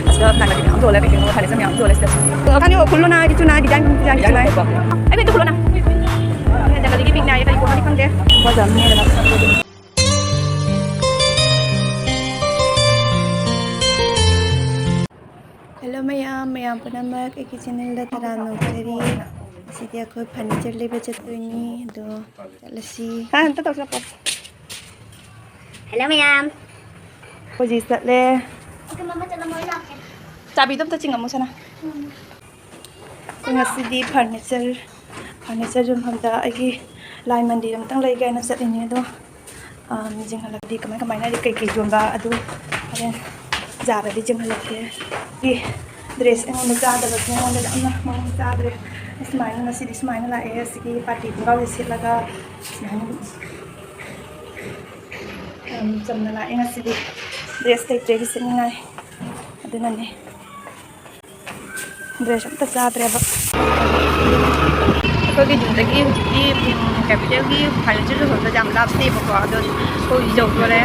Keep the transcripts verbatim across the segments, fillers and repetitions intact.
ꯑꯁꯤꯗ ꯐꯤꯅꯥꯏ ꯃꯆꯨ ꯃꯌꯥꯝ ꯌꯣꯜꯂꯦ, ꯀꯩ ꯀꯩꯅꯣ ꯐꯔꯅꯤꯆꯔ ꯃꯌꯥꯝ ꯌꯣꯜꯂꯦ ꯁꯤꯗꯁꯨ꯫ ꯑ, ꯀꯥꯟꯅ ꯈꯨꯜꯂꯣꯅ, ꯑꯩꯗꯤ ꯆꯨꯅ, ꯗꯤꯖꯥꯏꯟ, ꯗꯤꯖꯥꯏꯟ ꯆꯨꯅ꯫ ꯑꯩ ꯕꯦꯒꯇꯣ ꯈꯨꯜꯂꯣꯅ꯫ ꯖꯪꯒꯜꯒꯤ ꯄꯤꯛꯅꯥꯏ, ꯀꯔꯤ ꯄꯣꯠꯅꯣꯗꯤ ꯈꯪꯗꯦ꯫ ꯕꯖꯥꯔ ꯃꯅꯨꯡꯗ ꯂꯥꯛꯁꯜꯂꯛꯄꯗ꯫ Hello ꯃꯌꯥꯝ, ꯃꯌꯥꯝ ꯄꯨꯝꯅꯃꯛ ꯑꯩꯒꯤ channelꯗ ꯇꯔꯥꯝꯅ ꯑꯣꯛꯆꯔꯤ꯫ ꯉꯁꯤꯗꯤ ꯑꯩꯈꯣꯏ furniture ꯂꯩꯕ ꯆꯠꯇꯣꯏꯅꯤ, ꯑꯗꯣ ꯆꯠꯂꯁꯤ꯫ ꯍꯥ, ꯑꯝꯇ ꯇꯧꯁꯤꯜꯂꯛꯄ꯫ Hello ꯃꯌꯥꯝ꯫ ꯍꯧꯖꯤꯛ ꯆꯠꯂꯦ꯫ ꯑꯗꯨ ꯃꯃꯥ ꯆꯠꯂꯝꯃꯣ, ꯑꯩ ꯂꯥꯛꯀꯦ꯫ ꯆꯥꯕꯤꯗꯣ ꯑꯝꯇ ꯆꯤꯡꯉꯝꯃꯣ ꯁꯅꯥ꯫ ꯎꯝ꯫ ꯑꯩꯈꯣꯏ ꯉꯁꯤꯗꯤ furniture, furniture ꯌꯣꯟꯐꯝꯗ ꯑꯩꯒꯤ ꯂꯥꯏ ꯃꯟꯗꯤꯔ ꯑꯝꯇꯪ ꯂꯩꯒꯦ ꯍꯥꯏꯅ ꯆꯠꯂꯤꯅꯦ, ꯑꯗꯣ, ꯑꯥ, ꯌꯦꯡꯍꯜꯂꯛꯀꯦ ꯀꯃꯥꯏ ꯀꯃꯥꯏꯅ ꯀꯩꯀꯩ ꯌꯣꯟꯕ ꯑꯗꯨ ꯍꯣꯔꯦꯟ ꯕꯖꯥꯔꯗꯗꯤ ꯌꯦꯡꯍꯜꯂꯛꯀꯦ꯫ ꯗ꯭ꯔꯦꯁ ꯑꯩꯉꯣꯟꯗ ꯆꯥꯗꯕꯁꯦ ꯑꯩꯉꯣꯟꯗ ꯌꯥꯝꯅ ꯃꯑꯣꯡ ꯆꯥꯗ꯭ꯔꯦ꯫ ꯁꯨꯃꯥꯏꯅ ꯉꯁꯤꯗꯤ ꯁꯨꯃꯥꯏꯅ ꯂꯥꯛꯑꯦ꯫ ꯑꯁꯤꯒꯤ party ꯈꯣꯡꯒ꯭ꯔꯥꯎꯁꯦ ꯁꯦꯠꯂꯒ ꯁꯨꯃꯥꯏꯅ ꯌꯥꯝ ꯆꯝꯅ ꯂꯥꯛꯑꯦ ꯉꯁꯤꯗꯤ꯫ Dress ꯂꯩꯇ꯭ꯔꯦ ꯑꯩꯒꯤ ꯁꯦꯠꯅꯤꯡꯉꯥꯏ, ꯑꯗꯨꯅꯅꯦ꯫ Dress ꯑꯝꯇ ꯆꯥꯗ꯭ꯔꯦꯕ꯫ ꯑꯩꯈꯣꯏꯒꯤ ꯌꯨꯝꯗꯒꯤ ꯍꯧꯖꯤꯛꯀꯤ, ꯎꯝ, capitalꯒꯤ furniture ꯌꯣꯟꯐꯝꯗꯣ ꯌꯥꯝ ꯂꯥꯞꯇꯦꯕꯀꯣ, ꯑꯗꯣ ꯑꯩꯈꯣꯏ ꯌꯧꯗꯣꯔꯦ꯫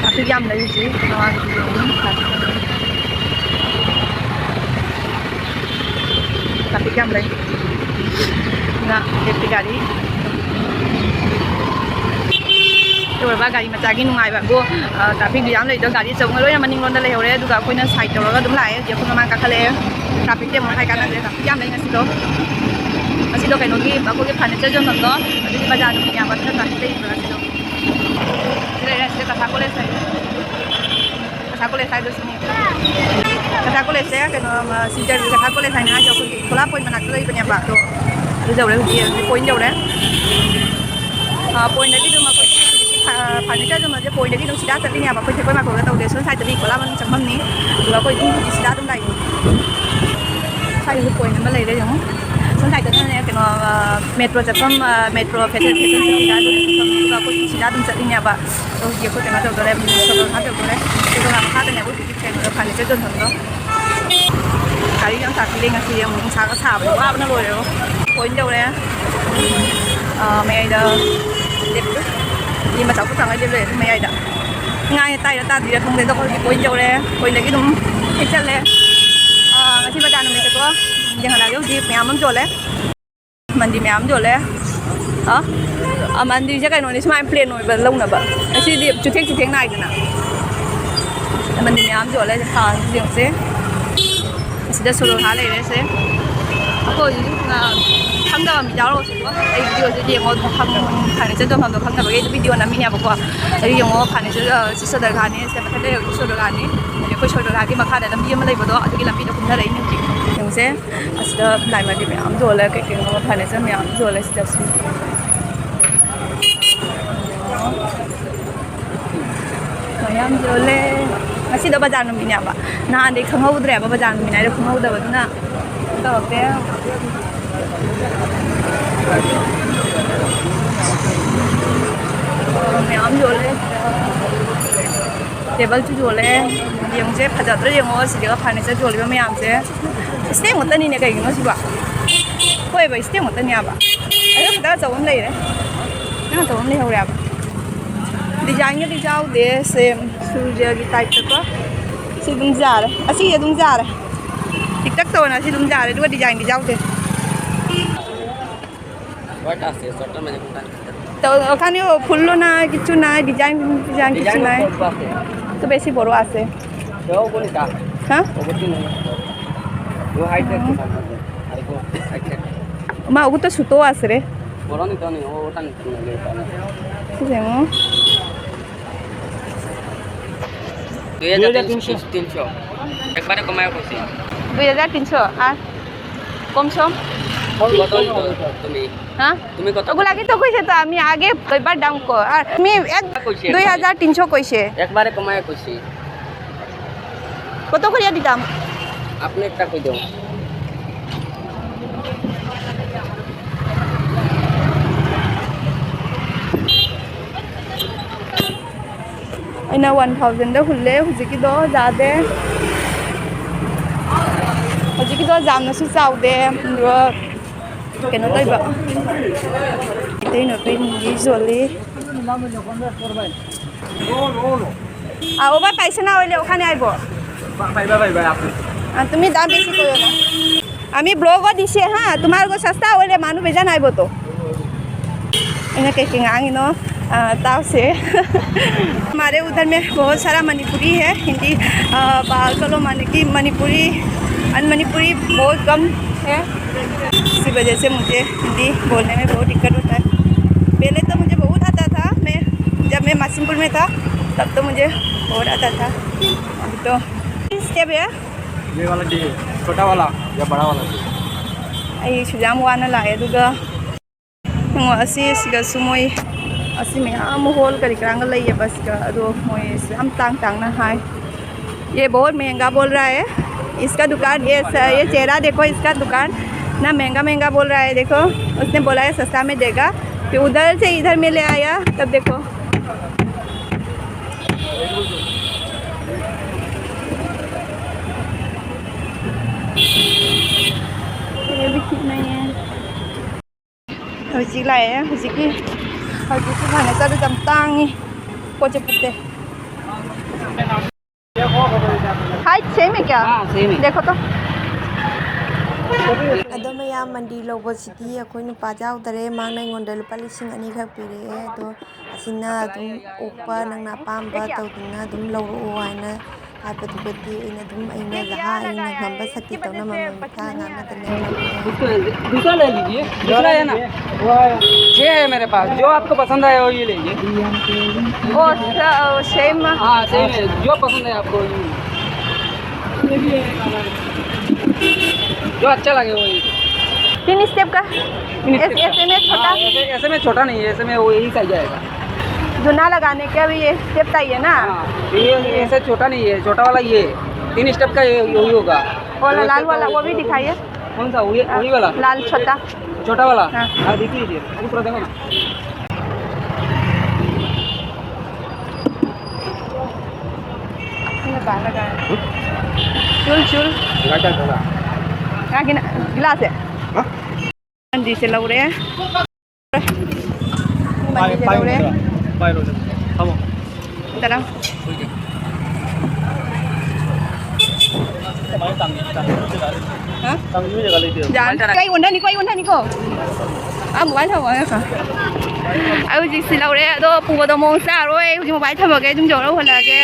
Traffic ꯌꯥꯝ ꯂꯩ ꯍꯧꯖꯤꯛ꯫ Traffic ꯌꯥꯝ ꯂꯩ꯫ ꯑꯗꯨꯅ ꯂꯦꯞꯄꯤ ꯒꯥꯔꯤ꯫ ꯌꯧꯔꯕ ꯒꯥꯔꯤ ꯃꯆꯥꯒꯤ ꯅꯨꯡꯉꯥꯏꯕꯕꯨ, ꯑ, trafficꯗꯤ ꯌꯥꯝ ꯂꯩꯗꯣ, ꯒꯥꯔꯤ ꯑꯆꯧꯕ ꯂꯣꯏꯅ ꯃꯅꯤꯡꯂꯣꯝꯗ ꯂꯩꯍꯧꯔꯦ, ꯑꯗꯨꯒ ꯑꯩꯈꯣꯏꯅ side ꯇꯧꯔꯒ ꯑꯗꯨꯝ ꯂꯥꯛꯑꯦ꯫ ꯍꯧꯖꯤꯛ ꯑꯩꯈꯣꯏ ꯃꯃꯥꯡ ꯀꯥꯈꯠꯂꯛꯑꯦ꯫ Trafficꯇꯤ ꯑꯃꯨꯛ ꯍꯥꯏ ꯀꯥꯟꯅꯗ꯭ꯔꯦ, traffic ꯌꯥꯝ ꯂꯩ ꯉꯁꯤꯗꯣ꯫ ꯉꯁꯤꯗꯣ ꯀꯩꯅꯣꯒꯤ, ꯑꯩꯈꯣꯏꯒꯤ furniture ꯌꯣꯟꯐꯝꯗꯣ, ꯑꯗꯨꯒꯤ ꯕꯖꯥꯔ ꯅꯨꯃꯤꯠ ꯌꯥꯝꯕ, ꯑꯗꯨꯅ traffic ꯂꯩꯕ ꯉꯁꯤꯗꯣ꯫ ꯁꯤ ꯂꯩꯔꯦ, ꯁꯤꯗ ꯀꯁꯥ college ꯂꯩꯔꯦ꯫ ꯀꯁꯥ college ꯍꯥꯏꯗꯣ ꯁꯤꯅꯤ꯫ ꯀꯁꯥ collegeꯁꯦ ꯀꯩꯅꯣ, ꯑꯃ, ꯁꯤ ꯀꯁꯥ college ꯍꯥꯏꯅ ꯍꯥꯏꯁꯦ ꯑꯩꯈꯣꯏꯒꯤ ꯈꯣꯂꯥ point ꯃꯅꯥꯛꯇ ꯂꯩꯕꯅꯦꯕ꯫ ꯑꯗꯣ ꯑꯗꯨ ꯌꯧꯔꯦ ꯍꯧꯖꯤꯛ, ꯍꯧꯖꯤꯛ point ꯌꯧꯔꯦ꯫ ꯑ, pointꯗꯒꯤ ꯑꯗꯨꯝ ꯑꯩꯈꯣꯏꯒꯤ, ꯑ, furniture ꯌꯣꯟꯕꯁꯦ pointꯗꯒꯤ ꯑꯗꯨꯝ ꯁꯤꯗꯥ ꯆꯠꯂꯤꯅꯦꯕ꯫ ꯑꯩꯈꯣꯏ ꯊꯦꯛꯄꯩ ꯃꯥꯏꯀꯣꯛꯇ ꯇꯧꯗꯦ, ꯁꯣꯝ sideꯇꯗꯤ ꯈꯣꯂꯥ ꯃꯅꯨꯡ ꯆꯪꯐꯝꯅꯤ꯫ ꯑꯗꯨꯒ ꯑꯩꯈꯣꯏ ꯑꯗꯨꯝ ꯍꯧꯖꯤꯛ ꯁꯤꯗꯥ ꯑꯗꯨꯝ ꯂꯥꯛꯏꯅꯤ꯫ ꯁ꯭ꯋꯥꯏꯗꯁꯨ point ꯑꯃ ꯂꯩꯔꯦ ꯌꯦꯡꯉꯣ꯫ ꯁꯣꯝ sideꯇꯅꯅꯦ ꯀꯩꯅꯣ, ꯑ, metro ꯆꯠꯐꯝ, ꯑ, metro fashion, fashion showꯒꯤꯗ ꯑꯗꯨꯝ ꯆꯠꯐꯝꯅꯤ꯫ ꯑꯗꯨꯒ ꯑꯩꯈꯣꯏ ꯁꯤꯗꯥ ꯑꯗꯨꯝ ꯆꯠꯂꯤꯅꯦꯕ꯫ ꯑꯗꯣ ꯍꯧꯖꯤꯛ ꯑꯩꯈꯣꯏ ꯀꯩꯅꯣ ꯇꯧꯗꯣꯔꯦ, ꯁꯣꯂꯣ ꯉꯥꯏꯍꯥꯛ ꯇꯧꯗꯣꯔꯦ꯫ ꯑꯗꯨꯒ ꯃꯈꯥꯗꯅꯦ ꯑꯩꯈꯣꯏ ꯀꯩꯅꯣꯗ furniture ꯌꯣꯟꯐꯝꯗꯣ꯫ ꯒꯥꯔꯤ ꯌꯥꯝ ꯇꯥꯛꯄꯤꯔꯦ ꯉꯁꯤ ꯑꯃꯨꯛ ꯅꯨꯡꯁꯥꯒ ꯁꯥꯕꯗ ꯋꯥꯕꯅ ꯂꯣꯏꯔꯦ꯫ Point ꯌꯧꯔꯦ꯫ ꯑ, ꯃꯌꯥꯏꯗ ꯂꯦꯞꯄꯤꯌꯨ꯫ ꯃꯤ ꯃꯆꯥ ꯃꯆꯥꯉꯩ ꯂꯦꯞ ꯂꯩꯔꯦ ꯃꯌꯥꯏꯗ꯫ ꯉꯥꯏ ꯇꯥꯏꯔ ꯇꯥꯗ꯭ꯔꯤꯔ ꯈꯪꯗꯦ꯫ ꯑꯗꯣ ꯑꯩꯈꯣꯏ ꯍꯧꯖꯤꯛ ꯄꯣꯏꯟ ꯌꯧꯔꯦ꯫ ꯄꯣꯏꯟꯗꯒꯤ ꯑꯗꯨꯝ ꯍꯦꯛ ꯆꯠꯂꯦ꯫ ꯑꯥ, ꯉꯁꯤ ꯕꯖꯥꯔ ꯅꯨꯃꯤꯠꯇꯀꯣ, ꯌꯦꯡꯍꯜꯂꯛꯑꯒꯦ꯫ ꯍꯧꯖꯤꯛ ꯃꯌꯥꯝ ꯑꯃ ꯌꯣꯜꯂꯦ꯫ ꯃꯟꯗꯤ ꯃꯌꯥꯝ ꯌꯣꯜꯂꯦ꯫ ꯑ? ꯑ, ꯃꯟꯗꯤꯁꯦ ꯀꯩꯅꯣꯅꯤ, ꯁꯨꯃꯥꯏꯅ ꯄ꯭ꯂꯦꯟ ꯑꯣꯏꯕ ꯂꯧꯅꯕ꯫ ꯉꯁꯤꯗꯤ ꯆꯨꯊꯦꯛ ꯆꯨꯊꯦꯛ ꯅꯥꯏꯗꯅ꯫ ꯃꯟꯗꯤ ꯃꯌꯥꯝ ꯌꯣꯜꯂꯦ꯫ ꯊꯥꯁꯦ ꯌꯦꯡꯁꯦ꯫ ꯑꯁꯤꯗ ꯁꯣꯔꯣꯛ ꯍꯥ ꯂꯩꯔꯦꯁꯦ꯫ ꯑꯩꯈꯣꯏ ꯍꯧꯖꯤꯛ, ꯑ, ꯈꯪꯗꯕ ꯃꯤ ꯌꯥꯎꯔꯒꯁꯨꯀꯣ, ꯑꯩ ꯚꯤꯗꯤꯑꯣꯁꯦ ꯌꯦꯡꯉꯣ꯫ ꯈꯪ-, ꯐꯔꯅꯤꯆꯔ ꯌꯣꯟꯐꯝꯗꯣ ꯈꯪꯗꯕꯒꯤ ꯑꯩ ꯚꯤꯗꯤꯑꯣ ꯅꯝꯃꯤꯅꯦꯕꯀꯣ꯫ ꯑꯗꯨ ꯌꯦꯡꯉꯣ, ꯐꯔꯅꯤꯆꯔ, ꯑ, ꯁꯤ ꯁꯣꯗꯔ ꯈꯥꯅꯤ, ꯁꯤꯗ ꯃꯊꯛꯇ ꯂꯩꯕꯗꯤ ꯁꯣꯗꯔ ꯈꯥꯅꯤ꯫ ꯑꯗꯩ ꯑꯩꯈꯣꯏ ꯁꯣꯗꯔ ꯈꯥꯒꯤ ꯃꯈꯥꯗ ꯂꯝꯕꯤ ꯑꯃ ꯂꯩꯕꯗꯣ, ꯑꯗꯨꯒꯤ ꯂꯝꯕꯤꯗ ꯀꯨꯝꯊꯔꯛꯏꯅꯦ ꯍꯧꯖꯤꯛ꯫ ꯌꯦꯡꯉꯨꯁꯦ꯫ ꯑꯁꯤꯗ ꯕ꯭ꯂꯥꯏ ꯃꯟꯗꯤ ꯃꯌꯥꯝ ꯌꯣꯜꯂꯦ, ꯀꯩ ꯀꯩꯅꯣ ꯐꯔꯅꯤꯆꯔ ꯃꯌꯥꯝ ꯌꯣꯜꯂꯦ ꯁꯤꯗꯁꯨ꯫ ꯃꯌꯥꯝ ꯌꯣꯜꯂꯦ꯫ ꯉꯁꯤꯗꯣ ꯕꯖꯥꯔ ꯅꯨꯃꯤꯠꯅꯦꯕ꯫ ꯅꯍꯥꯟꯗꯤ ꯈꯪꯍꯧꯗ꯭ꯔꯦꯕ, ꯕꯖꯥꯔ ꯅꯨꯃꯤꯠ ꯍꯥꯏꯗꯣ ꯈꯪꯍꯧꯗꯕꯗꯨꯅ ꯇꯧꯔꯛꯇꯦ꯫ ꯃꯌꯥꯝ ꯌꯣꯜꯂꯦ꯫ ꯇꯦꯕꯜꯁꯨ ꯌꯣꯜꯂꯦ꯫ ꯌꯦꯡꯉꯨꯁꯦ, ꯐꯖꯗ꯭ꯔꯥ ꯌꯦꯡꯉꯣ, ꯁꯤꯗꯒ ꯐꯔꯅꯤꯆꯔ ꯌꯣꯜꯂꯤꯕ ꯃꯌꯥꯝꯁꯦ꯫ ꯁ꯭ꯇꯦꯝ ꯉꯥꯛꯇꯅꯤꯅꯦ, ꯀꯩꯒꯤꯅꯣ ꯁꯤꯕꯣ? ꯍꯣꯏꯕ, ꯁ꯭ꯇꯦꯝ ꯉꯥꯛꯇꯅꯦ ꯍꯥꯏꯕ꯫ ꯑꯗꯣ ꯈꯤꯇꯪ ꯑꯆꯧꯕ ꯑꯃ ꯂꯩꯔꯦ꯫ ꯈꯤꯇꯪ ꯑꯆꯧꯕ ꯑꯃ ꯂꯩꯍꯧꯔꯦ ꯍꯥꯏꯕ꯫ ꯗꯤꯖꯥꯏꯟꯒꯗꯤ ꯌꯥꯎꯗꯦ, ꯁꯦꯝ ꯁꯨꯔꯖꯒꯤ ꯇꯥꯏꯞꯇꯀꯣ꯫ ꯁꯤ ꯑꯗꯨꯝ ꯌꯥꯔꯦ, ꯑꯁꯤ ꯑꯗꯨꯝ ꯌꯥꯔꯦ꯫ ꯄꯤꯛꯇꯛ ꯇꯧꯕꯅ ꯁꯤ ꯑꯗꯨꯝ ꯌꯥꯔꯦ, ꯑꯗꯨꯒ ꯗꯤꯖꯥꯏꯟꯗꯤ ꯌꯥꯎꯗꯦ꯫ কয়টা আছে? ছয়টার মাঝে কোনটা নিতে? তো ওখানেও ফুলও নাই, কিছু নাই, ডিজাইন, ডিজাইন কিছু ডিজাইন নাই। কত আছে? তো বেশি বড় আছে। তো কোনটা? হ্যাঁ? ওগুলো নেই। ও হাইট একটু সামনে। আর একটু হাইট একটু। মা, ওগুলো তো ছোট আছে রে। বড় নিতে নেই, ও ওটা নিতে নেই, ওটা নিতে। কি জানো? দুই হাজার তিনশো। তিনশো। একবারে কমায় করছি। দুই হাজার তিনশো আর কম সম? কত নিতে তুমি? হ্যাঁ? তুমি কত? ওগুলো আগে তো কইছে তো, আমি আগে এবার দাম কো। আর আমি এক কইছি, দুই হাজার তিনশো কইছে। একবারে কমায় করছি। কত করিয়া দিতাম? আপনি একটা কই দেবো। ꯑꯩꯅ ꯋꯥꯟ ꯊꯥꯎꯖꯟꯗ ꯍꯨꯜꯂꯦ꯫ ꯍꯧꯖꯤꯛꯀꯤꯗꯣ ꯌꯥꯗꯦ꯫ ꯍꯧꯖꯤꯛꯀꯤꯗꯣ ꯌꯥꯝꯅꯁꯨ ꯆꯥꯎꯗꯦ꯫ ꯑꯗꯨꯒ ꯀꯩꯅꯣ ꯇꯧꯕ, ꯏꯇꯩ ꯅꯨꯄꯤ ꯃꯨꯟꯗꯤ ꯌꯣꯜꯂꯤ꯫ অভাৰ পাইছে না, হ'লে ওখানে আহিব। পা-, পাৰিবা, পাৰিবা, আপুনি। আ, তুমি দাম বেছি কৰিবা না। আমি ব্লগত দিছে হা, তোমালোকৰ সস্তা হ'লে মানুহ বেজা নাহিব তো। এনেকৈ কি আঙিনো, আ, তাওছে। हमारे उधर में बहुत सारा मणिपुरी है, हिंदी, अ, बाहर का लोग माने कि मणिपुरी, अनमणिपुरी बहुत कम है। इसी वजह से मुझे हिंदी बोलने में बहुत दिक्कत होता है। पहले तो मुझे बहुत आता था, मैं, जब मैं मासिमपुर में था, तब तो मुझे बहुत आता था। अभी तो स्टेप है। ये वाला चाहिए, छोटा वाला या बड़ा वाला चाहिए? ꯑꯩ ꯁꯨꯖꯥꯝ ꯋꯥꯅ ꯂꯥꯛꯑꯦ, ꯑꯗꯨꯒ ꯌꯦꯡꯉꯣ, ꯑꯁꯤ ꯁꯤꯗꯁꯨ ꯃꯣꯏ ꯑꯁꯤ ꯃꯌꯥꯝ ꯍꯣꯜ ꯀꯔꯤ ꯀꯔꯥꯒ ꯂꯩꯌꯦꯕ ꯁꯤꯗ, ꯑꯗꯣ ꯃꯣꯏ ꯌꯥꯝ ꯇꯥꯡ ꯇꯥꯡꯅ ꯍꯥꯏ꯫ ये बहुत महंगा बोल रहा है। इसका दुकान, ये स-, ये चेहरा देखो, इसका दुकान ना महंगा महंगा बोल रहा है। देखो, उसने बोला है सस्ता में देगा, फिर उधर से इधर में ले आया, तब देखो। ये भी ठीक नहीं है। ꯍꯧꯖꯤꯛ ꯂꯥꯛꯑꯦ, ꯍꯧꯖꯤꯛꯀꯤ, ꯍꯧꯖꯤꯛꯀꯤ ꯐꯔꯅꯤꯆꯔꯗꯨ ꯌꯥꯝ ꯇꯥꯡꯉꯤ, ꯄꯣꯠꯁꯦ ꯐꯠꯇꯦ꯫ हाइट सेम है क्या? हाँ, सेम है। देखो तो। ꯑꯗꯣ ꯃꯌꯥꯝ, ꯃꯟꯗꯤ ꯂꯧꯕꯁꯤꯗꯤ ꯑꯩꯈꯣꯏ ꯅꯨꯄꯥ ꯌꯥꯎꯗꯔꯦ꯫ ꯃꯥꯅ ꯑꯩꯉꯣꯟꯗ ꯂꯨꯄꯥ ꯂꯤꯁꯤꯡ ꯑꯅꯤꯈꯛ ꯄꯤꯔꯛꯑꯦ꯫ ꯑꯗꯣ ꯑꯁꯤꯅ ꯑꯗꯨꯝ ꯑꯣꯛꯄ, ꯅꯪꯅ ꯑꯄꯥꯝꯕ ꯇꯧꯗꯨꯅ ꯑꯗꯨꯝ ꯂꯧꯔꯛꯑꯣ ꯍꯥꯏꯅ ꯍꯥꯏꯕꯗꯨꯒꯗꯤ ꯑꯩꯅ ꯑꯗꯨꯝ, ꯑꯩꯅ ꯖꯍꯥ, ꯑꯩꯅ ꯉꯝꯕ ꯁꯛꯇꯤ ꯇꯧꯅ ꯃꯃꯜ ꯃꯊꯥ ꯉꯥꯡꯅꯗꯅ ꯂꯧꯔꯛꯑꯦ꯫ दूसरा, दूसरा ले लीजिए, दूसरा है ना? छह है मेरे पास, जो आपको पसंद आए वो ये लीजिए। ओ, स-, सेम। हाँ, सेम है, जो पसंद है आपको वही। जो अच्छा लगे वही। तीन स्टेप का। तीन स्टेप ऐसे, का। ऐसे में छोटा। हाँ, ऐसे, ऐसे में छोटा नहीं है, ऐसे में वो यही साइज आएगा। जो ना लगाने के, अभी ये स्टेप चाहिए ना? हाँ, ये, ये ऐसे छोटा नहीं है, छोटा वाला ये है। तीन स्टेप का ये, यही होगा। और लाल वाला, वो भी दिखाइए। कौन सा? वही, हाँ, वही वाला? लाल छोटा। छोटा वाला? हाँ। हाँ, देख लीजिए। अभी पूरा देखो ना। ये बाहर लगा है। चुल, चुल। क्या, क्या चला? यहाँ गिना-, गिलास है। हाँ? ꯃꯟꯗꯤꯁꯦ ꯂꯧꯔꯦ꯫ ꯃꯟꯗꯤꯁꯦ ꯂꯧꯔꯦ꯫ ꯄꯥꯏꯔꯣ, ꯄꯥꯏꯔꯣ꯫ ꯊꯝꯃꯣ꯫ ꯇꯔꯥ꯫ ꯍꯥ? ꯌꯥꯔꯦ꯫ ꯑꯩ ꯑꯣꯟꯊꯅꯤꯀꯣ, ꯑꯩ ꯑꯣꯟꯊꯅꯤꯀꯣ꯫ ꯑꯥ, ꯃꯣꯕꯥꯏꯜ ꯊꯝꯃꯣ, ꯉꯥꯏꯈꯣ꯫ ꯑꯩ ꯍꯧꯖꯤꯛ ꯁꯤ ꯂꯧꯔꯦ, ꯑꯗꯣ ꯄꯨꯕꯗꯣ ꯃꯑꯣꯡ ꯆꯥꯔꯣꯏ꯫ ꯍꯧꯖꯤꯛ ꯃꯣꯕꯥꯏꯜ ꯊꯝꯃꯒꯦ, ꯑꯗꯨꯝ ꯌꯧꯔꯒ ꯍꯣꯜꯂꯛꯑꯒꯦ꯫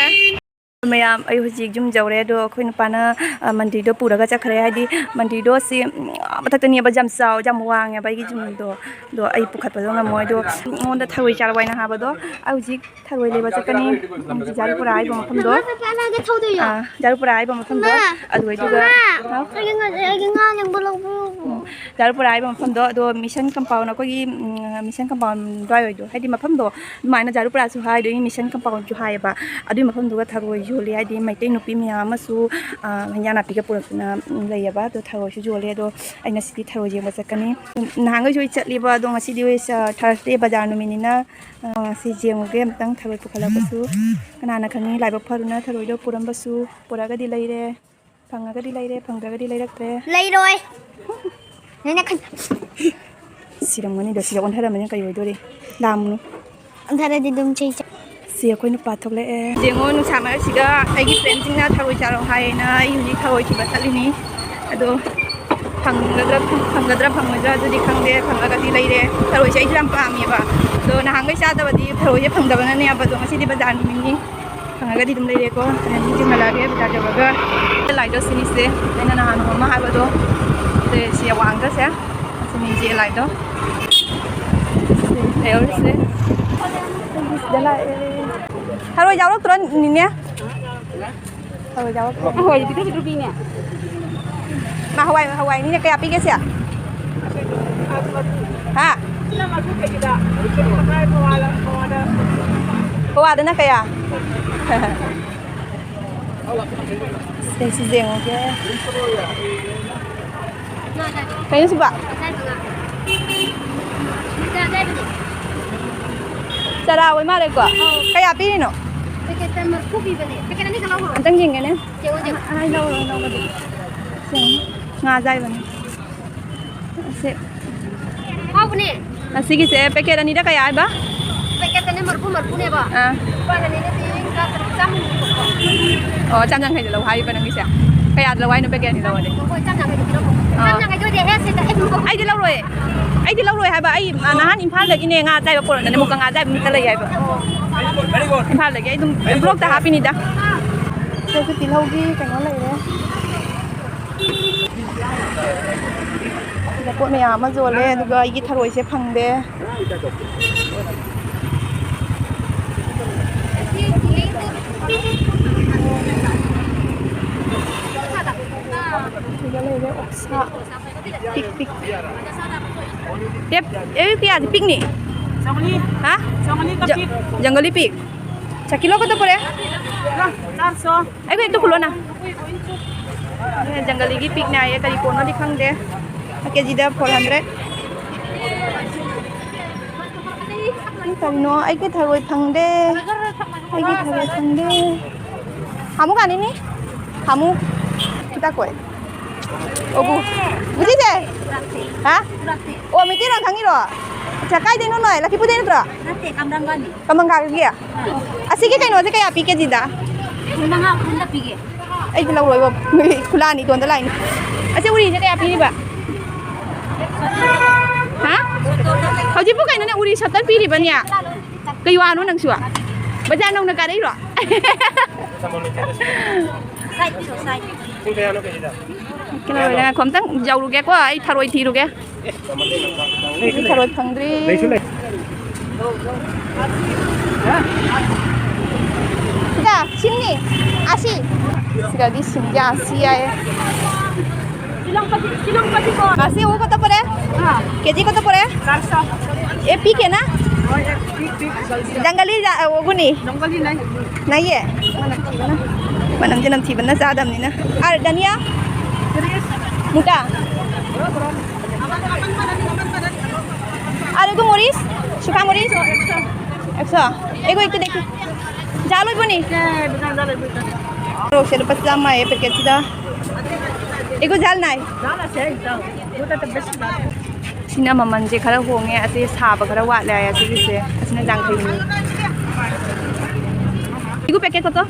ꯃꯌꯥꯝ, ꯑꯩ ꯍꯧꯖꯤꯛ ꯌꯨꯝ ꯌꯧꯔꯦ꯫ ꯑꯗꯣ ꯑꯩꯈꯣꯏ ꯅꯨꯄꯥꯅ, ꯑ, ꯃꯟꯗꯤꯔꯗꯣ ꯄꯨꯔꯒ ꯆꯠꯈ꯭ꯔꯦ꯫ ꯍꯥꯏꯗꯤ ꯃꯟꯗꯤꯔꯗꯣ ꯁꯤ, ꯎꯝ, ꯑꯥ ꯃꯊꯛꯇꯅꯦꯕ, ꯌꯥꯝ ꯆꯥꯎ-, ꯌꯥꯝ ꯋꯥꯡꯉꯦꯕ ꯑꯩꯒꯤ ꯌꯨꯝꯗꯣ꯫ ꯑꯗꯣ ꯑꯩ ꯄꯨꯈꯠꯄꯗꯣ ꯉꯝꯃꯣꯏ꯫ ꯑꯗꯣ ꯑꯩꯉꯣꯟꯗ ꯊꯔꯣꯏ ꯆꯥꯔꯛꯑꯣ ꯍꯥꯏꯅ ꯍꯥꯏꯕꯗꯣ, ꯑꯩ ꯍꯧꯖꯤꯛ ꯊꯔꯣꯏ ꯂꯩꯕ ꯆꯠꯀꯅꯤ꯫ ꯎꯝ, ꯖꯥꯔꯨꯄꯨꯔꯥ ꯍꯥꯏꯕ ꯃꯐꯝꯗꯣ꯫ ꯃꯥ, ꯃꯥ, ꯃꯥ, ꯊꯧꯗꯣꯏꯔꯣ? ꯑꯥ, ꯖꯥꯔꯨꯄꯨꯔꯥ ꯍꯥꯏꯕ ꯃꯐꯝꯗꯣ꯫ ꯃꯥ, ꯑꯗꯨꯋꯥꯏꯗꯨꯗ꯫ ꯃꯥ, ꯍꯥꯎ? ꯑꯩꯒꯤ ꯉꯥ-, ꯑꯩꯒꯤ ꯉꯥ ꯂꯦꯡꯕ ꯂꯧꯕꯤꯌꯣ꯫ ꯎꯝ, ꯖꯥꯔꯨꯄꯨꯔꯥ ꯍꯥꯏꯕ ꯃꯐꯝꯗꯣ꯫ ꯑꯗꯣ ꯃꯤꯁꯟ ꯀꯝꯄꯥꯎꯟ, ꯑꯩꯈꯣꯏꯒꯤ, ꯎꯝ, ꯃꯤꯁꯟ ꯀꯝꯄꯥꯎꯟ ꯑꯗꯨꯋꯥꯏ ꯑꯣꯏꯗꯣ꯫ ꯍꯥꯏꯗꯤ ꯃꯐꯝꯗꯣ ꯑꯗꯨꯃꯥꯏꯅ ꯖꯥꯔꯨꯄꯨꯔꯥꯁꯨ ꯍꯥꯏꯗꯣꯏꯅꯤ, ꯃꯤꯁꯟ ꯀꯝꯄꯥꯎꯟꯁꯨ ꯍꯥꯏꯌꯦꯕ꯫ ꯑꯗꯨꯒꯤ ꯃꯐꯝꯗꯨꯒ ꯊꯔꯣꯏ ꯌꯣꯜꯂꯤ꯫ ꯍꯥꯏꯗꯤ ꯃꯩꯇꯩ ꯅꯨꯄꯤ ꯃꯌꯥꯝ ꯑꯃꯁꯨ, ꯑ, ꯍꯤꯟꯖꯥꯡ ꯅꯥꯄꯤꯒ ꯄꯨꯔꯛꯇꯅ, ꯎꯝ, ꯂꯩꯌꯦꯕ꯫ ꯑꯗꯣ ꯊꯔꯣꯏꯁꯨ ꯌꯣꯜꯂꯦ꯫ ꯑꯗꯣ ꯑꯩ ꯉꯁꯤꯗꯤ ꯊꯔꯣꯏ ꯌꯦꯡꯕ ꯆꯠꯀꯅꯤ꯫ ꯅꯍꯥꯟꯈꯩꯁꯨ ꯑꯩ ꯆꯠꯂꯦꯕ, ꯑꯗꯣ ꯉꯁꯤꯗꯤ ꯑꯩ ꯁ-, ꯊꯔꯁꯗꯦ ꯕꯖꯥꯔ ꯅꯨꯃꯤꯠꯅꯤꯅ, ꯑ, ꯁꯤ ꯌꯦꯡꯉꯨꯒꯦ ꯑꯝꯇꯪ, ꯊꯔꯣꯏ ꯄꯨꯈꯠꯂꯛꯄꯁꯨ꯫ ꯀꯅꯥꯅ ꯈꯪꯉꯤ, ꯂꯥꯏꯕꯛ ꯐꯗꯨꯅ ꯊꯔꯣꯏꯗꯣ ꯄꯨꯔꯝꯕꯁꯨ꯫ ꯄꯨꯔꯛꯑꯒꯗꯤ ꯂꯩꯔꯦ, ꯐꯪꯉꯒꯗꯤ ꯂꯩꯔꯦ, ꯐꯪꯗ꯭ꯔꯒꯗꯤ ꯂꯩꯔꯛꯇ꯭ꯔꯦ꯫ ꯂꯩꯔꯣꯏ꯫ ꯅꯪꯅ ꯈꯟ- ꯁꯤꯔꯝꯒꯅꯤꯗ, ꯁꯤꯗ ꯑꯣꯟꯊꯔꯝꯃꯅꯤ, ꯀꯩ ꯑꯣꯏꯗꯣꯔꯤ? ꯂꯥꯝꯃꯨ꯫ ꯑꯣꯟꯊꯔꯗꯤ ꯑꯗꯨꯝ ꯆꯩ ꯆꯥ-, ꯁꯤ ꯑꯩꯈꯣꯏ ꯅꯨꯄꯥ ꯊꯣꯛꯂꯛꯑꯦ꯫ ꯌꯦꯡꯉꯣ, ꯅꯨꯡꯁꯥ ꯃꯔꯛꯁꯤꯗ ꯑꯩꯒꯤ ꯐ꯭ꯔꯦꯟꯁꯤꯡꯅ ꯊꯔꯣꯏ ꯆꯥꯔꯣ ꯍꯥꯏꯌꯦꯅ ꯑꯩ ꯍꯧꯖꯤꯛ ꯊꯔꯣꯏ ꯊꯤꯕ ꯆꯠꯂꯤꯅꯤ꯫ ꯑꯗꯣ ꯐꯪꯒꯗ꯭ꯔꯥ, ꯐꯪꯒꯗ꯭ꯔꯥ ꯐꯪꯉꯣꯏꯗ꯭ꯔꯥ ꯑꯗꯨꯗꯤ ꯈꯪꯗꯦ, ꯐꯪꯉꯒꯗꯤ ꯂꯩꯔꯦ꯫ ꯊꯔꯣꯏꯁꯦ ꯑꯩꯁꯨ ꯌꯥꯝ ꯄꯥꯝꯃꯦꯕ꯫ ꯑꯗꯣ ꯅꯍꯥꯟꯈꯩ ꯆꯥꯗꯕꯗꯤ ꯊꯔꯣꯏꯁꯦ ꯐꯪꯗꯕꯅꯅꯦꯕ꯫ ꯑꯗꯣ ꯉꯁꯤꯗꯤ ꯕꯖꯥꯔ ꯅꯨꯃꯤꯠꯅꯤ, ꯐꯪꯉꯒꯗꯤ ꯑꯗꯨꯝ ꯂꯩꯔꯦꯀꯣ꯫ ꯑꯗꯨꯅ ꯃꯤꯁꯦ ꯃꯂꯥꯒꯦ ꯕꯖꯥꯔ ꯌꯧꯔꯒ꯫ ꯂꯥꯏꯗꯣ ꯁꯤꯅꯤꯁꯦ, ꯑꯩꯅ ꯅꯍꯥꯟ ꯅꯣꯡꯃ ꯍꯥꯏꯕꯗꯣ꯫ ꯁꯦ, ꯁꯤ ꯋꯥꯡꯗꯁꯦ꯫ ꯁꯤꯅꯤꯁꯦ ꯂꯥꯏꯗꯣ꯫ ꯁꯤ ꯂꯩꯍꯧꯔꯤꯁꯦ꯫ ꯁꯤꯗ ꯂꯥꯛꯑꯦ꯫ ꯊꯔꯣꯏ ꯌꯥꯎꯔꯛꯇ꯭ꯔꯣ, ꯅꯤꯅꯦ? ꯊꯔꯣꯏ ꯌꯥꯎꯔꯛꯇ꯭ꯔꯣ? ꯍꯋꯥꯏ ꯄꯤꯛꯇ꯭ꯔꯨ ꯄꯤꯛꯇ꯭ꯔꯨ ꯄꯤꯅꯦ꯫ ꯃꯥ ꯍꯋꯥꯏ, ꯍꯋꯥꯏꯅꯤꯅꯦ꯫ ꯀꯌꯥ ꯄꯤꯒꯦ ꯁꯦ? ꯍꯥ? ꯄꯋꯥꯗꯅ ꯀꯌꯥ? ꯁꯦ, ꯁꯤꯁꯦ ꯌꯦꯡꯉꯨꯒꯦ꯫ ꯀꯩꯅꯣ ꯁꯤꯕꯣ? ꯆꯔꯥ ꯑꯣꯏ ꯃꯥꯜꯂꯦꯀꯣ? ꯀꯌꯥ ꯄꯤꯔꯤꯅꯣ? ꯄꯦꯀꯦꯠꯇ ꯃꯔꯤꯐꯨ ꯄꯤꯕꯅꯦ꯫ ꯄꯦꯀꯦꯠ ꯑꯅꯤꯈꯛ ꯂꯧꯈ꯭ꯔꯣ꯫ ꯑꯝꯇꯪ ꯌꯦꯡꯒꯦꯅꯦ꯫ ꯌꯦꯡꯉꯣ, ꯌꯦꯡꯉꯣ꯫ ꯑ, ꯑ, ꯂꯧꯔꯣ, ꯂꯧꯔꯣ꯫ ꯁꯤ ꯉꯥ ꯑꯌꯥꯏꯕꯅꯦ꯫ ꯑꯁꯤ ꯍꯥꯎꯕꯅꯦ꯫ ꯑꯁꯤꯒꯤꯁꯦ ꯄꯦꯀꯦꯠ ꯑꯅꯤꯗ ꯀꯌꯥ ꯍꯥꯏꯕ? ꯄꯦꯀꯦꯠꯇꯅꯦ ꯃꯔꯤꯐꯨ, ꯃꯔꯤꯐꯨꯅꯦꯕ꯫ ꯑꯥ꯫ ꯂꯨꯄꯥ ꯑꯅꯤꯅ ꯄꯤꯌꯦ, ꯆꯥꯝ ꯌꯥꯡꯈꯩ ꯂꯧ ꯍꯥꯏꯕ ꯅꯪꯒꯤꯁꯦ? ꯀꯌꯥꯗ ꯂꯧ ꯍꯥꯏꯅꯣ? ꯄꯦꯀꯦꯠ ꯑꯅꯤ ꯂꯧꯔꯗꯤ? ꯑꯥ꯫ ꯑꯩꯗꯤ ꯂꯧꯔꯣꯏ꯫ ꯑꯩꯗꯤ ꯂꯧꯔꯣꯏ ꯍꯥꯏꯕ꯫ ꯑꯩ, ꯑ, ꯅꯍꯥꯟ ꯏꯝꯐꯥꯜꯗꯒꯤꯅꯦ ꯉꯥ ꯑꯆꯥꯏꯕ ꯄꯨꯔꯛꯅꯅꯦ, ꯃꯨꯀ ꯉꯥ ꯑꯆꯥꯏꯕ ꯃꯤꯠꯇ ꯂꯩ ꯍꯥꯏꯕ꯫ ꯏꯝꯐꯥꯜꯗꯒꯤ꯫ ꯑꯩ ꯑꯗꯨꯝ ꯕ꯭ꯂꯣꯛꯇ ꯍꯥꯞꯄꯤꯅꯤꯗ꯫ ꯁꯤꯗꯁꯨ ꯇꯤꯜꯍꯧꯒꯤ ꯀꯩꯅꯣ ꯂꯩꯔꯦ꯫ ꯁꯤꯗ ꯄꯣꯠ ꯃꯌꯥꯝ ꯑꯃ ꯌꯣꯜꯂꯦ, ꯑꯗꯨꯒ ꯑꯩꯒꯤ ꯊꯔꯣꯏꯁꯦ ꯐꯪꯗꯦ꯫ ꯁꯤꯗ ꯂꯩꯔꯦ ꯑꯣꯛꯁꯥ꯫ ꯄꯤꯛ, ꯄꯤꯛ꯫ ꯑꯦ, ꯑꯦ, ꯀꯌꯥꯗꯤ ꯄꯤꯛꯅꯤ? ꯆꯥꯝꯃꯔꯤ꯫ ꯍꯥ? ꯆꯥꯝꯃꯔꯤꯒ ꯖ-, ꯄꯤꯛ꯫ ꯖꯪꯒꯂꯤ ꯄꯤꯛ꯫ ꯆꯥ ꯀꯤꯂꯣ ꯀꯠꯇ ꯄꯨꯔꯦ? ꯆꯥꯔꯁꯣ꯫ ꯑꯩꯈꯣꯏ ꯇꯨ ꯈꯨꯂꯣꯅ꯫ ꯖꯪꯒꯂꯤꯒꯤ ꯄꯤꯛꯅ ꯍꯥꯏꯌꯦ, ꯀꯔꯤ ꯄꯣꯠꯅꯣꯗꯤ ꯈꯪꯗꯦ꯫ ꯀꯦꯖꯤꯗ ꯐꯣꯔ ꯍꯟꯗ꯭ꯔꯦꯠ꯫ ꯀꯔꯤꯅꯣ? ꯑꯩꯒꯤ ꯊꯔꯣꯏ ꯐꯪꯗꯦ꯫ ꯑꯩꯒꯤ ꯊꯔꯣꯏ ꯐꯪꯗꯦ꯫ ꯍꯥꯃꯨ ꯀꯥꯅꯤꯅꯤ? ꯍꯥꯃꯨ꯫ ꯈꯤꯇ ꯀꯣꯏ꯫ ꯑꯣꯕꯨ꯫ ꯕꯨꯖꯤꯁꯦ? ꯍꯥ? ꯑꯣ, ꯃꯤꯇꯩꯔꯣꯟ ꯈꯪꯉꯤꯔꯣ? ꯑꯠꯆꯥ, ꯀꯥꯏꯗꯩꯅꯣ ꯅꯣꯏ? ꯂꯛꯈꯤꯄꯨꯔꯗꯩ ꯅꯠꯇ꯭ꯔꯣ? ꯅꯠꯇꯦ, ꯀꯝꯔꯪꯒꯥꯅꯤ꯫ ꯀꯃꯪꯒꯥꯒꯤ? ꯑꯥ꯫ ꯑꯁꯤꯒꯤ ꯀꯩꯅꯣꯁꯦ ꯀꯌꯥ ꯄꯤ ꯀꯦꯖꯤꯗ? ꯀꯨꯟ ꯃꯉꯥ ꯈꯟꯗ ꯄꯤꯒꯦ꯫ ꯑꯩꯗꯤ ꯂꯧꯔꯣꯏꯕꯣ꯫ ꯈꯨꯂꯥꯅꯤ ꯏꯇꯣꯟꯗ ꯂꯥꯛꯏꯅꯤ꯫ ꯑꯁꯤ ꯎꯔꯤꯁꯦ ꯀꯌꯥ ꯄꯤꯔꯤꯕ? ꯍꯥ? ꯍꯧꯖꯤꯛꯄꯨ ꯀꯩꯅꯣꯅꯦ, ꯎꯔꯤ ꯁꯠꯇꯔ ꯄꯤꯔꯤꯕꯅꯦ? ꯀꯩ ꯋꯥꯅꯣ ꯅꯪꯁꯨ? ꯕꯖꯥꯔ ꯅꯧꯅ ꯀꯥꯔꯛꯏꯔꯣ? ꯁꯥꯏꯠ ꯄꯤꯔꯣ, ꯁꯥꯏꯠ꯫ ꯄꯨꯡ ꯀꯌꯥꯅꯣ ꯀꯩꯗ? ꯀꯩꯅꯣ ꯑꯣꯏꯔꯦ, ꯉꯥꯏꯈꯣ, ꯑꯝꯇꯪ ꯌꯧꯔꯨꯒꯦꯀꯣ, ꯑꯩ ꯊꯔꯣꯏ ꯊꯤꯔꯨꯒꯦ꯫ ꯑꯩ ꯊꯔꯣꯏ ꯐꯪꯗ꯭ꯔꯤ꯫ ꯂꯩꯁꯨ ꯂꯩ꯫ ꯁꯤꯗ, ꯁꯤꯝꯅꯤ, ꯑꯁꯤ꯫ ꯁꯤꯗꯗꯤ ꯁꯤꯝꯁꯦ ꯑꯁꯤ ꯍꯥꯏꯌꯦ꯫ ꯉꯁꯤ ꯎ ꯀꯠꯇ ꯄꯨꯔꯦ? ꯀꯦꯖꯤ ꯀꯠꯇ ꯄꯨꯔꯦ? ꯑꯦ, ꯄꯤ ꯀꯦꯅ? ꯖꯪꯒꯂꯤ ꯖ-, ꯑ, ꯎꯒꯨꯅꯤ? ꯅꯩꯌꯦ? ꯃꯅꯝꯁꯦ ꯅꯝꯊꯤꯕꯅ ꯆꯥꯗꯕꯅꯤꯅ꯫ ꯑ, ꯗꯅꯤꯌꯥ? ꯃꯨꯇꯥ? আর এগো মরিচ, শুকা মরিচ একশো। এগো একটু দেখি, জাল হইব নি? ꯃꯣꯔꯣꯛꯁꯦ ꯂꯨꯄꯥ ꯆꯥꯝꯃ ꯍꯥꯏꯌꯦ ꯄꯦꯀꯦꯠꯁꯤꯗ꯫ ꯑꯩꯒꯣ ꯖꯥꯜ ꯅꯥꯏ꯫ ꯁꯤꯅ ꯃꯃꯜꯁꯦ ꯈꯔ ꯍꯣꯡꯉꯦ, ꯑꯁꯤ ꯁꯥꯕ ꯈꯔ ꯋꯥꯠꯂꯦ ꯍꯥꯏꯌꯦ, ꯑꯁꯤꯒꯤꯁꯦ꯫ ꯑꯁꯤꯅ ꯌꯥꯡꯈꯩꯅꯤ꯫ ꯏꯒꯨ ꯄꯦꯀꯦꯠ ꯀꯣꯇꯣ?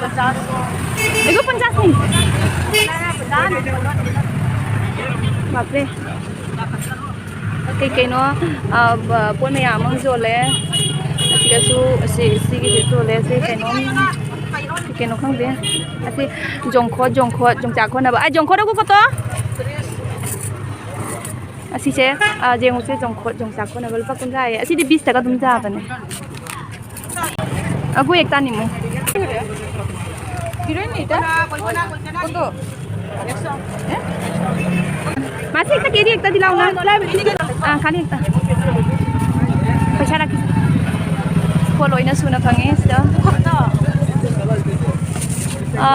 ꯑꯩꯒꯣ ꯄꯟꯆꯥꯁꯅꯤ꯫ ꯕꯥꯞꯔꯦ꯫ ꯀꯩ ꯀꯩꯅꯣ, ꯑ, ꯕ-, ꯄꯣꯠ ꯃꯌꯥꯝ ꯑꯃ ꯌꯣꯜꯂꯦ꯫ ꯑꯁꯤꯗꯁꯨ, ꯑꯁꯤ, ꯁꯤꯒꯤꯁꯨ ꯌꯣꯜꯂꯦ꯫ ꯁꯤ ꯀꯩꯅꯣ, ꯀꯩ ꯀꯩꯅꯣ ꯈꯪꯗꯦ꯫ ꯑꯁꯤ ꯖꯣꯡꯈꯣꯠ, ꯖꯣꯡꯈꯣꯠ, ꯌꯣꯡꯆꯥꯛ ꯈꯣꯠꯅꯕ꯫ ꯑ, ꯖꯣꯡꯈꯣꯠ ꯑꯒꯨ ꯀꯣꯠꯇꯣ? ꯑꯁꯤꯁꯦ, ꯑ, ꯌꯦꯡꯉꯨꯁꯦ, ꯖꯣꯡꯈꯣꯠ, ꯌꯣꯡꯆꯥꯛ ꯈꯣꯠꯅꯕ ꯂꯨꯄꯥ ꯀꯨꯟꯊ꯭ꯔꯥ ꯍꯥꯏꯌꯦ꯫ ꯑꯁꯤꯗꯤ ꯕꯤꯁꯇꯒ ꯑꯗꯨꯝ ꯌꯥꯕꯅꯦ꯫ ꯑꯒꯨ ꯑꯦꯛꯇꯥ ꯅꯤꯃꯨ꯫ ꯍꯤꯔꯣꯏꯟ ꯅꯤꯇ? ꯀꯣꯟꯗꯣ? ꯃꯥꯁꯤ ꯑꯦꯛꯇ ꯀꯦꯗꯤ ꯑꯦꯛꯇꯗꯤ ꯂꯥꯎꯅ꯫ ꯑ, ꯈꯥꯅꯤ ꯑꯦꯛꯇ꯫ ꯄꯩꯁꯥ ꯔꯥꯈꯤ꯫ ꯄꯣꯠ ꯂꯣꯏꯅ ꯁꯨꯅ ꯐꯪꯉꯦ ꯁꯤꯗ꯫ ꯑ,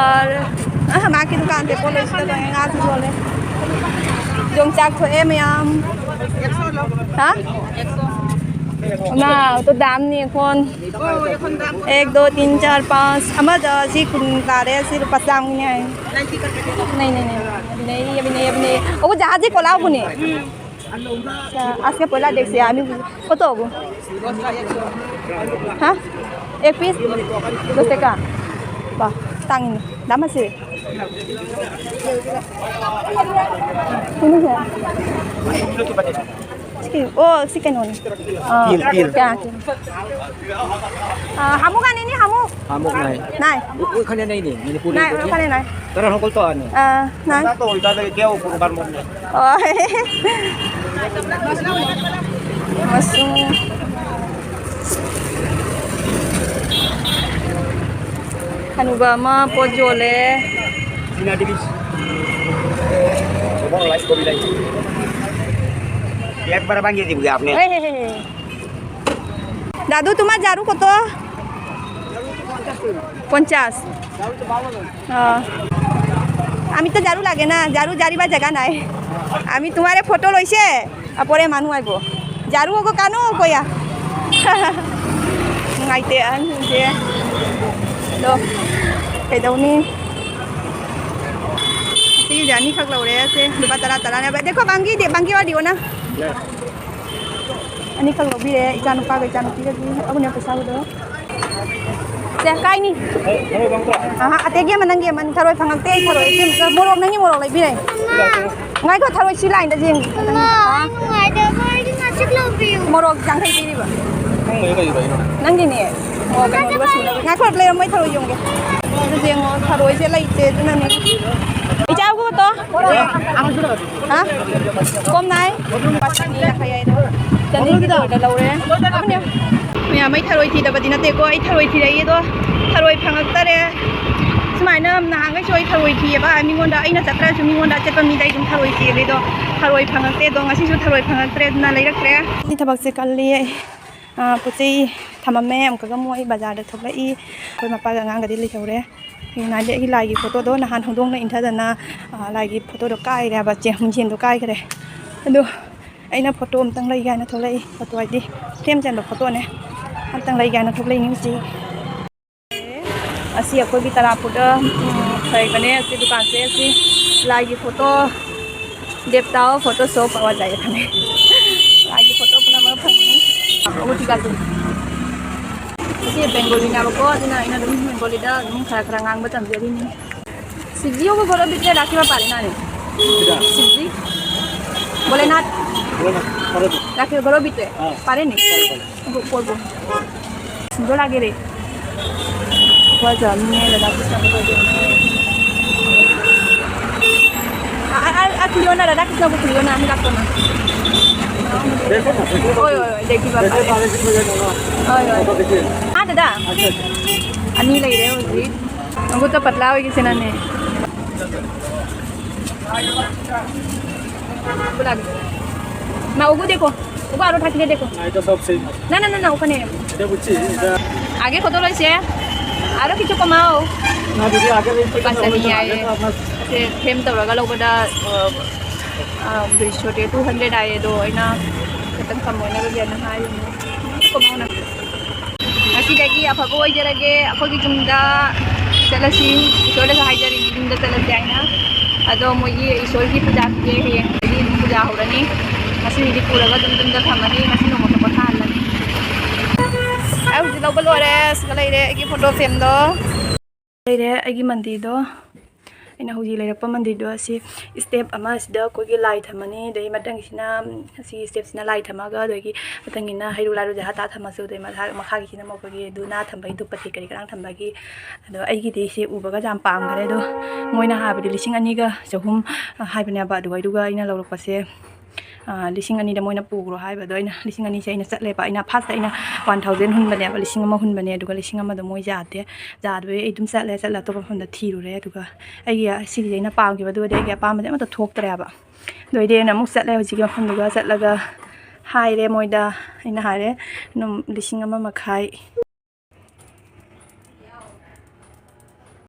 ꯑ, ꯃꯥꯒꯤ ꯗꯨꯀꯥꯟꯁꯦ ꯄꯣꯠ ꯂꯣꯏ ꯁꯨꯅ ꯐꯪꯉꯦ꯫ ꯉꯥꯁꯨ ꯌꯣꯜꯂꯦ꯫ ꯌꯣꯡꯆꯥꯛ ꯊꯣꯛꯑꯦ ꯃꯌꯥꯝ꯫ ꯍꯥ? না, ও তো দাম নেই এখন। এক, দুই, তিন, চার, পাঁচ। আমাৰ জ-, যি কোন তাৰে আছিল, পাঁচ দাম নেই। নেই, নেই, নেই। নেই, নেই, নেই। ও জাহাজে কলাও কোনে? আচ্ছা, আজকে পয়লা দেখছি আমি। কত হবো? হ্যাঁ? এক পিস? দশ টাকা? বাহ, তাঙিনি। দাম আছে? কোন আছে? চিকেন। ও, চিকেন ওনি। তিল, তিল। হ্যাঁ, তিল। আহ, হামুক আনেনি, হামুক? হামুক নাই। নাই। ও-, ওখানে নেই নি, মণিপুরে নাই, ওখানে? ওখানে নাই। তারা সকল তো আনে। আহ, নাই। আমরা তো ওইটা থেকে কেউ কোনো কারণ নেই। ও। মাশরুম। ꯍꯅꯨꯕ ꯑꯃ ꯄꯣꯠ ꯌꯣꯜꯂꯦ꯫ ꯁꯤꯅ ꯗꯤꯂꯤꯁ꯫ ꯕꯣꯜ ꯂꯥꯏ, ꯀꯣꯕꯤ ꯂꯥꯏ꯫ একবারে ভাঙিয়ে দিব আপনি। হে, হে, হে, হে। দাদু, তোমার ঝাড়ু কত? পঞ্চাশ। অ। আমি তো ঝাড়ু লাগে না, ঝাড়ু ঝাড়িবার জাগা নাই। আমি তোমারে ফটো লইছে, আপরে মানু আইব। ঝাড়ু ওগো কানো কইয়া। ꯅꯨꯡꯉꯥꯏꯇꯦ, ꯑꯍꯟꯁꯤꯡꯁꯦ꯫ ꯑꯗꯣ ꯀꯩꯗꯧꯅꯤ? ꯁꯤꯒꯤꯁꯦ ꯑꯅꯤꯈꯛ ꯂꯧꯔꯦ꯫ ꯁꯦ ꯂꯨꯄꯥ ꯇꯔꯥ ꯇꯔꯥꯅꯦꯕ꯫ देखो, बांगी दे, बांगी वाला दियो ना। ꯑꯅꯤꯈꯛ ꯂꯧꯕꯤꯔꯦ, ꯏꯆꯥꯅꯨꯄꯥꯒ ꯏꯆꯥꯅꯨꯄꯤꯒꯒꯤ꯫ ꯑꯕꯨꯅꯦ ꯄꯩꯁꯥꯕꯨꯗꯣ꯫ ꯁꯦ, ꯀꯥꯏꯅꯤ? ꯊꯔꯣꯏ ꯐꯪꯗ꯭ꯔꯣ? ꯑꯍꯥ, ꯑꯇꯩꯒꯤ ꯑꯃ, ꯅꯪꯒꯤ ꯑꯃ, ꯊꯔꯣꯏ ꯐꯪꯉꯛꯇꯦ, ꯑꯩ ꯊꯔꯣꯏ, ꯁꯤ ꯑꯝꯇ, ꯃꯣꯔꯣꯛ, ꯅꯪꯒꯤ ꯃꯣꯔꯣꯛ ꯂꯩꯕꯤꯔꯦ꯫ ꯉꯥꯏꯈꯣ, ꯊꯔꯣꯏ ꯁꯤ ꯂꯥꯏꯟꯗ ꯌꯦꯡꯒꯦ꯫ ꯑꯃ, ꯑꯩ ꯅꯨꯡꯉꯥꯏꯇꯕ, ꯑꯩꯒꯤ ꯉꯥꯆꯤꯛ ꯂꯧꯕꯤꯌꯨ꯫ ꯃꯣꯔꯣꯛ ꯌꯥꯡꯈꯩ ꯄꯤꯔꯤꯕ꯫ ꯅꯪꯒꯤꯅꯦ꯫ ꯃꯣꯔꯣꯛ ꯀꯩꯅꯣꯗꯨꯒ ꯁꯨꯅꯕ꯫ ꯉꯥꯏꯈꯣ, ꯂꯩꯔꯝꯃꯣ, ꯑꯩ ꯊꯔꯣꯏ ꯌꯣꯝꯒꯦ꯫ ꯑꯗꯨ ꯌꯦꯡꯉꯣ, ꯊꯔꯣꯏꯁꯦ ꯂꯩꯇꯦ, ꯑꯗꯨꯅꯅꯦ꯫ ꯏꯆꯥ ꯎꯕ ꯇꯣ? ꯍꯥ? ꯀꯣꯝ ꯅꯥꯏ? ꯂꯨꯄꯥ ꯆꯅꯤ ꯌꯥꯡꯈꯩ ꯍꯥꯏꯗꯣ꯫ ꯆꯅꯤꯒꯤ ꯇꯧꯔꯒ ꯂꯧꯔꯦ꯫ ꯃꯌꯥꯝ, ꯑꯩ ꯊꯔꯣꯏ ꯊꯤꯗꯕꯗꯤ ꯅꯠꯇꯦꯀꯣ, ꯑꯩ ꯊꯔꯣꯏ ꯊꯤꯔꯛꯏ ꯑꯗꯣ ꯊꯔꯣꯏ ꯐꯪꯉꯛꯇꯔꯦ꯫ ꯁꯨꯃꯥꯏꯅ ꯅꯍꯥꯟꯈꯩꯁꯨ ꯑꯩ ꯊꯔꯣꯏ ꯊꯤꯑꯕ, ꯃꯤꯉꯣꯟꯗ, ꯑꯩꯅ ꯆꯠꯇ꯭ꯔꯁꯨ ꯃꯤꯉꯣꯟꯗ ꯑꯆꯦꯠꯄ ꯃꯤꯗ ꯑꯩ ꯑꯗꯨꯝ ꯊꯔꯣꯏ ꯊꯤꯑꯕ ꯑꯗꯣ ꯊꯔꯣꯏ ꯐꯪꯉꯛꯇꯦ꯫ ꯑꯗꯣ ꯉꯁꯤꯁꯨ ꯊꯔꯣꯏ ꯐꯪꯉꯛꯇ꯭ꯔꯦ, ꯑꯗꯨꯅ ꯂꯩꯔꯛꯇ꯭ꯔꯦ꯫ ꯑꯩ ꯊꯕꯛꯁꯦ ꯀꯜꯂꯤ꯫ ꯑꯩ, ꯑꯥ, ꯄꯣꯠ ꯆꯩ ꯊꯝꯃꯝꯃꯦ, ꯑꯃꯨꯛꯀꯒ ꯑꯃꯨꯛ ꯑꯩ ꯕꯖꯥꯔꯗ ꯊꯣꯛꯂꯛꯏ꯫ ꯑꯩꯈꯣꯏ ꯃꯄꯥꯒ ꯑꯉꯥꯡꯒꯗꯤ ꯂꯩꯍꯧꯔꯦ꯫ ꯍꯌꯦꯡ ꯅꯍꯥꯟꯗꯤ ꯑꯩꯒꯤ ꯂꯥꯏꯒꯤ ꯐꯣꯇꯣꯗꯣ ꯅꯍꯥꯟ ꯍꯧꯗꯣꯡꯅ ꯏꯟꯊꯗꯅ, ꯑꯥ, ꯂꯥꯏꯒꯤ ꯐꯣꯇꯣꯗꯣ ꯀꯥꯏꯔꯦ ꯍꯥꯏꯕ, ꯆꯦ-, ꯃꯤꯡꯁꯦꯟꯗꯣ ꯀꯥꯏꯈ꯭ꯔꯦ꯫ ꯑꯗꯣ ꯑꯩꯅ ꯐꯣꯇꯣ ꯑꯝꯇꯪ ꯂꯩꯒꯦ ꯍꯥꯏꯅ ꯊꯣꯛꯂꯛꯏ꯫ ꯐꯣꯇꯣ ꯍꯥꯏꯗꯤ ꯐ꯭ꯔꯦꯝ ꯆꯟꯕ ꯐꯣꯇꯣꯅꯦ꯫ ꯑꯝꯇꯪ ꯂꯩꯒꯦ ꯍꯥꯏꯅ ꯊꯣꯛꯂꯛꯏꯅꯤ ꯍꯧꯖꯤꯛ꯫ ꯑꯁꯤ ꯑꯩꯈꯣꯏꯒꯤ ꯇꯔꯥ ꯐꯨꯠ, ꯎꯝ, ꯂꯩꯕꯅꯦ ꯑꯁꯤ ꯗꯨꯀꯥꯟꯁꯦ꯫ ꯑꯁꯤ ꯂꯥꯏꯒꯤ ꯐꯣꯇꯣ, ꯗꯦꯕꯇꯥ ꯐꯣꯇꯣ ꯁꯣꯞ ꯑꯋꯥ ꯖꯥꯏꯌꯦ ꯈꯪꯉꯦ꯫ ꯂꯥꯏꯒꯤ ꯐꯣꯇꯣ ꯄꯨꯝꯅꯃꯛ ꯐꯪꯉꯤ꯫ ꯑꯣ, ꯊꯤꯀꯥꯁꯦ꯫ ꯑꯁꯤ ꯕꯦꯡꯒꯣꯂꯤꯅꯦꯕꯀꯣ, ꯑꯗꯨꯅ ꯑꯩꯅ ꯑꯗꯨꯝ ꯕꯦꯡꯒꯣꯂꯤꯗ ꯑꯗꯨꯝ ꯈꯔ ꯈꯔ ꯉꯥꯡꯕ ꯇꯝꯖꯔꯤꯅꯤ꯫ ꯁꯤꯖꯤꯌꯣꯒ ꯒꯣꯔꯣ ꯕꯤꯇ꯭ꯔꯦ ꯔꯥꯈꯤ ꯃꯥ ꯄꯥꯔꯦ ꯅꯥꯅꯦ꯫ ꯁꯤꯖꯤ꯫ ꯕꯣꯂꯦꯅꯥꯊ꯫ ꯔꯥꯈꯤ ꯒꯣꯔꯣ ꯕꯤꯇ꯭ꯔꯦ꯫ ꯄꯥꯔꯦꯅꯦ꯫ ꯄꯣꯔꯕꯣ꯫ ꯁꯤꯖꯣ ꯂꯥꯒꯦ ꯔꯦ꯫ ꯋꯥꯖꯥ ꯃꯤ ꯂꯗꯥ ꯀ꯭ꯔꯤꯁꯅ ꯀꯣ ꯇꯣ ꯗꯦ꯫ ꯑ, ꯑ, ꯑ, ꯈꯨꯂꯤꯌꯣꯅ, ꯔꯥꯙꯥ ꯀ꯭ꯔꯤꯁꯅ ꯀꯣ ꯈꯨꯂꯤꯌꯣꯅ, ꯑꯃꯤ ꯂꯥꯛꯇꯣꯅ꯫ ꯍꯣꯏ, ꯍꯣꯏ, ꯍꯣꯏ, ꯗꯦꯈꯤ ꯕꯥꯕꯥ꯫ ꯍꯣꯏ, ꯍꯣꯏ꯫ ꯑꯥ, ꯗꯥꯗꯥ꯫ ꯑꯅꯤ ꯂꯩꯔꯦ ꯍꯧꯖꯤꯛ꯫ ꯃꯈꯨꯠꯇ ꯄꯠꯂꯥ ꯑꯣꯏꯒꯤꯁꯦ ꯅꯪꯅꯦ꯫ ꯃꯥ ꯎꯒꯨ ꯗꯦꯀꯣ꯫ ꯎꯒꯨ ꯑꯥꯔꯣ ꯊꯥꯀꯤꯅꯦ ꯗꯦꯀꯣ꯫ ꯅꯥ, ꯅꯥ, ꯅꯥ, ꯅꯥ, ꯎꯀꯥꯅꯦ꯫ ꯑꯥꯒꯦ ꯐꯣꯇꯣ ꯂꯣꯏꯁꯦ꯫ ꯑꯥꯔꯣ ꯈꯤꯆꯨ ꯀꯃꯥꯎ꯫ ꯄꯥꯁꯅꯤ ꯍꯥꯏꯌꯦ꯫ ꯁꯦ, ꯐ꯭ꯔꯦꯝ ꯇꯧꯔꯒ ꯂꯧꯕꯗ, ꯑ, ꯑ, ꯕ꯭ꯔꯤꯁ ꯁꯣꯠꯇꯦ, ꯇꯨ ꯍꯟꯗ꯭ꯔꯦꯠ ꯍꯥꯏꯌꯦ, ꯑꯗꯣ ꯑꯩꯅ ꯈꯤꯇꯪ ꯀꯝ ꯑꯣꯏꯅꯕꯒꯤ ꯑꯗꯨꯝ ꯍꯥꯏꯔꯤꯅꯦ꯫ ꯀꯃꯥꯎꯅ꯫ ꯉꯁꯤꯗꯒꯤ ꯑꯐꯕ ꯑꯣꯏꯖꯔꯒꯦ, ꯑꯩꯈꯣꯏꯒꯤ ꯌꯨꯝꯗ ꯆꯠꯂꯁꯤ, ꯏꯁꯣꯔꯗꯁꯨ ꯍꯥꯏꯖꯔꯤꯅꯤ ꯌꯨꯝꯗ ꯆꯠꯂꯁꯤ ꯍꯥꯏꯅ꯫ ꯑꯗꯣ ꯃꯣꯏꯒꯤ ꯏꯁꯣꯔꯒꯤ ꯄꯨꯖꯥꯁꯦ ꯍꯌꯦꯡꯗꯒꯤ ꯑꯗꯨꯝ ꯄꯨꯖꯥ ꯍꯧꯔꯅꯤ꯫ ꯉꯁꯤꯒꯤꯗꯤ ꯄꯨꯔꯒ ꯑꯗꯨꯝ ꯌꯨꯝꯗ ꯊꯝꯃꯅꯤ, ꯉꯁꯤ ꯅꯣꯡꯃ ꯄꯣꯊꯥꯍꯜꯂꯅꯤ꯫ ꯍꯧꯖꯤꯛ ꯂꯧꯕ ꯂꯣꯏꯔꯦ꯫ ꯁꯤꯗ ꯂꯩꯔꯦ ꯑꯩꯒꯤ ꯐꯣꯇꯣ ꯐ꯭ꯔꯦꯝꯗꯣ꯫ ꯂꯩꯔꯦ ꯑꯩꯒꯤ ꯃꯟꯗꯤꯔꯗꯣ꯫ ꯑꯩꯅ ꯍꯧꯖꯤꯛ ꯂꯩꯔꯛꯄ ꯃꯟꯗꯤꯔꯗꯣ ꯑꯁꯤ ꯏꯁꯇꯦꯞ ꯑꯃ ꯑꯁꯤꯗ ꯑꯩꯈꯣꯏꯒꯤ ꯂꯥꯏ ꯊꯝꯃꯅꯤ, ꯑꯗꯩ ꯃꯊꯪꯒꯤꯁꯤꯅ ꯑꯁꯤ ꯏꯁꯇꯦꯞꯁꯤꯅ ꯂꯥꯏ ꯊꯝꯃꯒ, ꯑꯗꯒꯤ ꯃꯊꯪꯒꯤꯅ ꯍꯩꯔꯨ ꯂꯥꯏꯔꯨꯗꯤ ꯍꯇꯥ ꯊꯝꯃꯁꯨ, ꯑꯗꯩ ꯃꯈꯥ-, ꯃꯈꯥꯒꯤꯁꯤꯅ ꯑꯃꯨꯛ ꯑꯩꯈꯣꯏꯒꯤ ꯙꯨꯅꯥ ꯊꯝꯕꯒꯤ ꯙꯨꯞꯄꯇꯤ ꯀꯔꯤ ꯀꯔꯥꯡ ꯊꯝꯕꯒꯤ꯫ ꯑꯗꯣ ꯑꯩꯒꯤꯗꯤ ꯁꯤ ꯎꯕꯒ ꯌꯥꯝ ꯄꯥꯝꯈ꯭ꯔꯦ꯫ ꯑꯗꯣ ꯃꯣꯏꯅ ꯍꯥꯏꯕꯗꯤ ꯂꯤꯁꯤꯡ ꯑꯅꯤꯒ ꯆꯍꯨꯝ ꯍꯥꯏꯕꯅꯦꯕ, ꯑꯗꯨꯒ, ꯑꯗꯨꯒ ꯑꯩꯅ ꯂꯧꯔꯛꯄꯁꯦ, ꯑꯥ, ꯂꯤꯁꯤꯡ ꯑꯅꯤꯗ ꯃꯣꯏꯅ ꯄꯨꯈ꯭ꯔꯣ ꯍꯥꯏꯕꯗꯣ, ꯑꯩꯅ ꯂꯤꯁꯤꯡ ꯑꯅꯤꯁꯦ ꯑꯩꯅ ꯆꯠꯂꯦꯕ꯫ ꯑꯩꯅ ꯐꯥꯔꯁꯇ ꯑꯩꯅ ꯋꯥꯟ ꯊꯥꯎꯖꯟ ꯍꯨꯟꯕꯅꯦꯕ, ꯂꯤꯁꯤꯡ ꯑꯃ ꯍꯨꯟꯕꯅꯦ, ꯑꯗꯨꯒ ꯂꯤꯁꯤꯡ ꯑꯃꯗꯣ ꯃꯣꯏ ꯌꯥꯗꯦ꯫ ꯌꯥꯗꯕꯩ ꯑꯩ ꯑꯗꯨꯝ ꯆꯠꯂꯦ, ꯆꯠꯂ ꯑꯇꯣꯞꯄ ꯃꯐꯝꯗ ꯊꯤꯔꯨꯔꯦ꯫ ꯑꯗꯨꯒ ꯑꯩꯒꯤ ꯁꯤꯒꯤꯁꯦ ꯑꯩꯅ ꯄꯥꯝꯈꯤꯕ, ꯑꯗꯨꯒꯗꯤ ꯑꯩꯒꯤ ꯑꯄꯥꯝꯕꯁꯦ ꯑꯃꯠꯇ ꯊꯣꯛꯇ꯭ꯔꯦꯕ꯫ ꯑꯗꯨ ꯑꯩꯗꯤ ꯑꯩꯅ ꯑꯃꯨꯛ ꯆꯠꯂꯦ ꯍꯧꯖꯤꯛꯀꯤ ꯃꯐꯝꯗꯨꯒ ꯆꯠꯂꯒ ꯍꯥꯏꯔꯦ ꯃꯣꯏꯗ꯫ ꯑꯩꯅ ꯍꯥꯏꯔꯦ, ꯑꯗꯨꯝ ꯂꯤꯁꯤꯡ ꯑꯃ ꯃꯈꯥꯏ